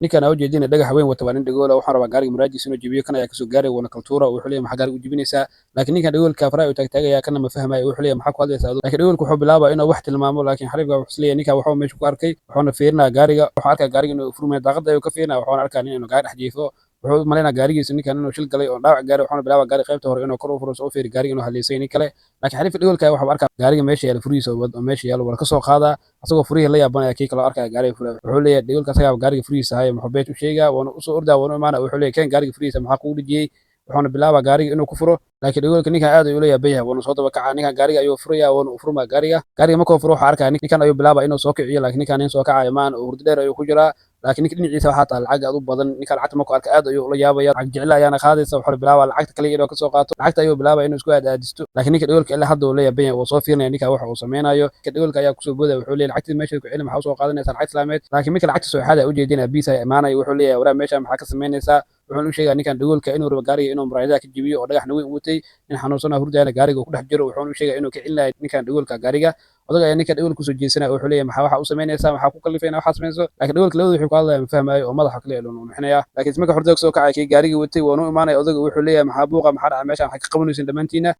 Ninkan aa ujeedina dhagax weyn wata waa nin dhagoola. Waxaan rabaa gaariga muraajiisa inuu jebiyo. Kan ayaa kasoo gaaray, wuuna kaltuura. Wuxuu leeyahay, "Maxaa gaariga u jebinaysaa?" Laakiin ninkan dhagoolka faraha uu taagtaagaya, kana ma fahmayo. Wuxuu leeyahay, "Maxaa ku hadlaysaa adigu?" Laakiin dhagoolka wuxuu bilaabaa inuu wax tilmaamo, laakiin xariifka wuxuu isleeyahay ninkan waxuu meesha ku arkay. Wuxuuna fiirinaya gaariga. Wuxuu arkaa gaariga inuu furmaya, daaqada ayuu ka fiirinaya. Wuxuuna arkaa nin inuu gaari dhex jiifo. Wuxuu u malaynaya gaarigiisa ninkan inuu shil galay oo dhaawac gaaray. Wuxuuna bilaabaa gaari qaybta hore inuu kor u furo, soo u fiiri gaariga inuu haleysay nin kale. Laakiin xariifka dhagoolka wuxuu arkaa gaariga meesha yaala furihiisa oo meesha yaalo, wala kasoo qaadaa asagoo furihii la yaabanaya. Kii kaloo arkaya gaariga furaha, wuxuu leeyahay, "Dhagoolka asagaa gaariga furihiisa haya, muxuu beet u sheegaa?" Wuuna usoo ordaa, wuuna imaanaya. Wuxuu leeyahay, "Keen gaariga furihiisa, maxaa kugu dhijiyey?" Wuxuuna bilaabaa gaariga inuu ku furo, laakiin dhagoolka ninkan aad ayuu la yaaban yahay, wuuna soo daba kacaa. Ninkan gaariga ayuu furaya, wuuna u furmaa gaariga. Gaariga markuu furo, wuxuu arkaya ninkan ayuu bilaabaa inuu soo kiciyo, laakiin ninkan nin soo kacayo maan oo hurdo dheer ayuu ku jiraa. Laakiin ninka dhinaciisa waxaa taala lacag aad u badan. Ninka lacagta markuu arka, aad ayuu ula yaabaya. Lacag jecel ayaana qaadaysa. Wuxuu bilaabaa lacagta kaliya inuu kasoo qaato. Lacagta ayuu bilaabaa inuu isku aadaadisto, laakiin ninka dhagoolka ilaa hadda uu la yaaban yahay, wuu soo fiirinaya ninka waxa uu sameynayo. Ninka dhagoolka ayaa kusoo boodaya. Wuxuu leeyahay, "Lacagtii meesha ku celi, maxaa usoo qaadanaysaa lacag islaameed?" Laakiin midka lacagta soo xaada ujeedinaya biis ayaa imaanaya. Wuxuu leeyahay, "Waraa, meesha maxaa ka samaynaysaa?" Wuxuuna u sheegaa ninkan dhagoolka inuu rabo gaariga inuu muraayadaha ka jebiyo oo dhagaxna weyn u watay, nin xanuunsanaa hurdayana gaariga uu ku dhex jiro. Wuxuuna u sheegaa inuu ka celinayo ninkan dhagoolka gaariga. Odaga ayaa ninka dhagoolka kusoo jeesanaya. Wuxuu leeyahay, "Maxaa waxa u samaynaysaa? Maxaa ku kalifayna waxaa samayso?" Laakiin dhagoolka labada wuxuu ku hadlaya ma fahmayo oo madaxa kale inuu nuxinaya. Laakiin ismarka hurdada kasoo kacay kii gaariga watay, waanu imaanaya odaga. Wuxuu leeyahay, "Maxaa buuqa? Maxaa dhacay meesha? Maxaa ka qabanaysin dhammaantiina?"